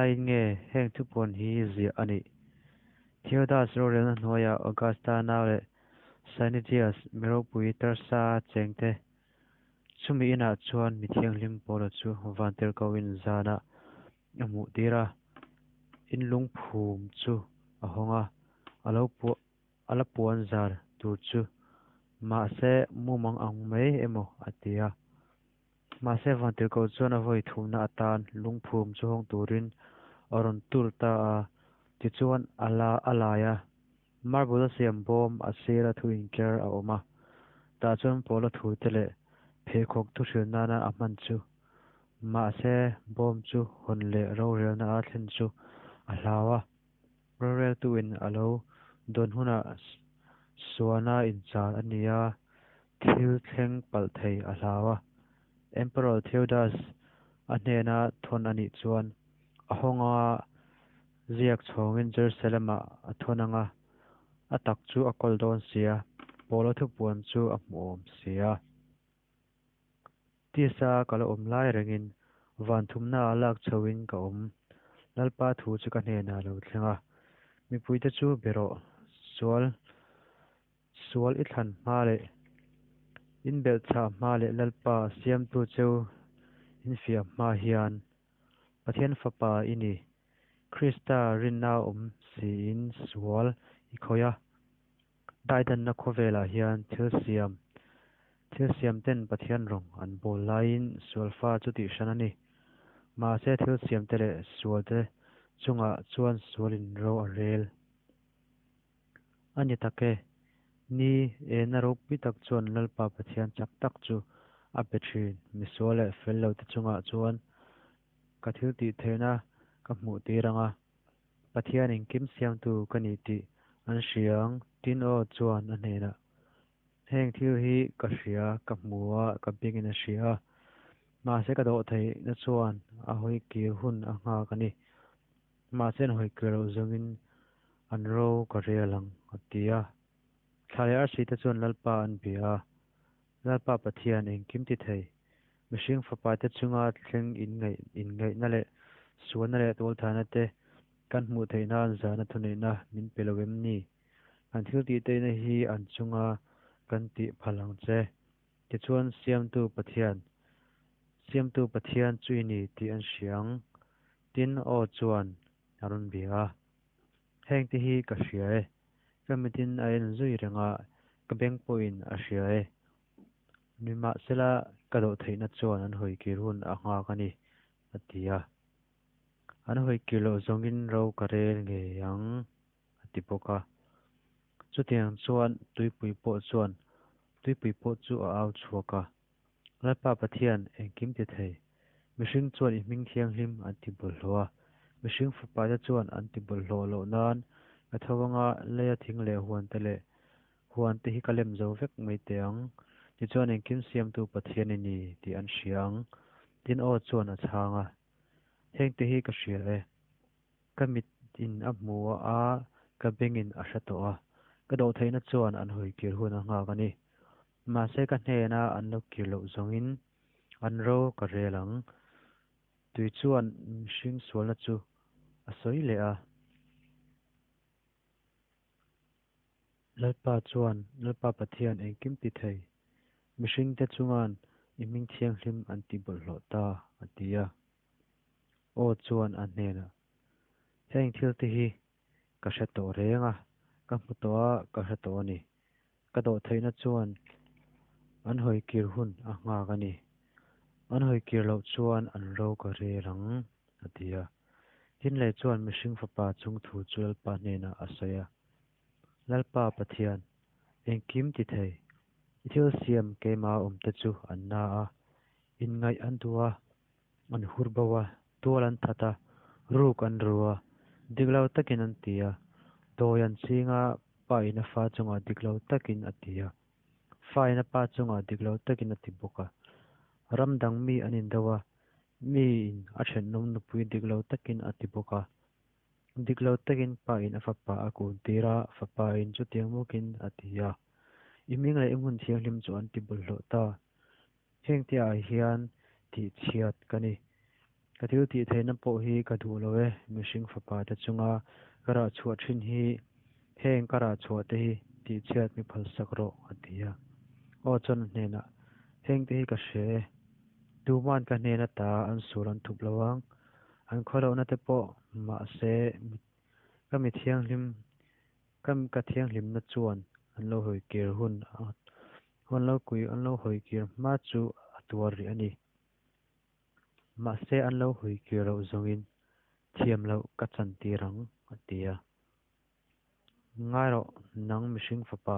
laiin nge heng thupuan hi ziah a nih? Theodas rorelna hnuaiah Augusta nau leh Cynegius mi ropui Tarsa chengte chumi inah chuan mi thianghlim Paula chu vantirhkohin zanah a hmuh tir a, in lungphum chu a hawng a, a lo a la puan zar tur chu mahse mumang ang mai emaw a ti a. Mahse vantirhkoh chuan a vawi thumna atan lungphum chu hawng turin a rawn tur ta a, tichuan a la a lai a. Marble a siam bawm a sira thu inker a awm a, tah chuan Paula thute leh pheikhawk thu hrilh nana a hman chu. Mahse bawm chu hawn leh rorelna a thlen chu a hlau a. Roreltuin a lo dawn hunah suana inchal a ni a, thil thleng palh thei a hlau a. Emperor Theodas a hnena thawn a nih chuan a hawnga ziak chhawngin Jerusalem-ah a thawn ang a, a tak chu a kawl dawn si a, Paula thupuan chu a hmuhawm si a. Tisa ka la awm lai rengin van thumnaah lak chhoin ka awm. Lalpa thu chu ka hnenah a lo thleng a, Mipuite chu be rawh, sual sual i thlan hma leh inbelhchhah hma leh Lalpa siamtu cheu infiah hma hian Pathian fapa i ni. Krista rinna awm siin sual i khawih a. Daidanna khawvelah hian thil siam thil siam ten Pathian rawng an bawl laiin sual fa chu tih hran a ni. Mahse thil siam te leh sual te chungah chuan sualin ro a rel a ni tak e. Ni ena ropui tak chuan Lalpa Pathian chak tak chu a pe thin. Misual leh fel lo te chungah chuan ka thil tih theihna ka hmuh tir ang a. Pathian engkim siamtu ka ni tih an hria ang, tin aw chuan a hnenah, Heng thil hi ka hria, ka hmu a, ka bengin a hria a, mahse ka dawh theihna chuan a hawi kir hun a nghak a ni. Mahse an hawi kir loh zawngin an ro ka rel ang, a ti a. Thla leh arsi te chuan Lalpa an bia a, Lalpa Pathian engkim ti thei, mihring fapa te chunga thleng inngaihna leh sualna leh tualthahna te kan hmuh theih nan zahna thuneihna min pe lo em ni? Kan thil tih teihna hi an chunga kan tih phal ang che. Tichuan Siamtu Pathian, Siamtu Pathian chu i ni tih an hria ang. Tin, aw chuan a rawn bia a. Heng te hi ka hria e. Ka mitin a en zui reng a, ka beng pawhin a hria e. Nimahsela, ka dawh theihna chuan an hawi kir hun a nghak a ni, a ti a. An hawi kir loh zawngin ro ka rel ngei ang, a ti bawk a. Chutiang chuan tuipui pawh chuan tuipui pawh chu a au chhuak a, Lalpa Pathian, engkim ti thei. Mihring chuan i hming thianghlim an ti bawlhhlawh a, mihring fapate chuan an ti bawlhhlawh loh nan ka tho anga leia thing leh huante leh huante hi ka lem zo vek mai teh ang. Tichuan engkim siamtu Pathian i ni tih an hria ang. Tin aw chuan a chhang a, Hengte hi ka hria e. Ka mit in a hmu a, ka bengin a hre tawh a, ka dawhtheihna chuan an hawi kir hun a nghak a ni. Mahse ka hnena an lo kir loh zawngin an ro ka rel ang. Tui chuan mihring sualna chu a sawi leh a. Lalpa chuan, Lalpa Pathian engkim ti thei, mihringte chunga'n i hming thianghlim an ti bawlhhlawh ta, a ti a. Aw chuan a hnenah, Heng thilte hi ka hre tawh reng a, ka hmu tawh a, ka hre tawh a ni. Ka dawh theihna chuan an hawi kir hun a nghak a ni. An hawi kir loh chuan an ro ka rel ang, a ti a. Tin leh chuan mihring fapa chung thu chu Lalpa hnenah a sawi a, Lalpa Pathian, engkim ti thei, i thil siam keimah awmte chu an na a, inngaih an duh a, an hur bo a, tual an that a, ruk an ru a, dik lo takin an ti a, dawi an ching a, pa in a fa chungah dik lo takin a ti a, fa in a pa chungah dik lo takin a ti bawk a. Ram dang mi an indo a, mi in a thenawm nupui dik lo takin a ti bawk a. Dik lo takin pa in a fapa a kun tir a, fapa in chutiang bawkin a ti a. I hming leh i hmun thianghlim chu an ti bawlhhlawh ta. Heng te ah hian tih chhiat ka ni. Ka thiltihtheihna pawh hi ka duh lo e, mihring fapate chunga ka rah chhuah ṭhin hi, heng ka rah chhuahte hi tihchhiat mi phalsak rawh, a ti a. Aw chuan a hnenah, Hengte hi ka hria e, tuman ka hnen ata an sual an thup lo ang, an khawlohna te pawh, mahse ka mi thianghlim, ka ka thianghlimna chuan an lo hawi kir hun an lo kui an lo hawi kir hma chu a tuar rih a ni. Mahse an lo hawi kir loh zawngin thiam loh ka chantir ang, a ti a. Ngai rawh, nang mihring fapa.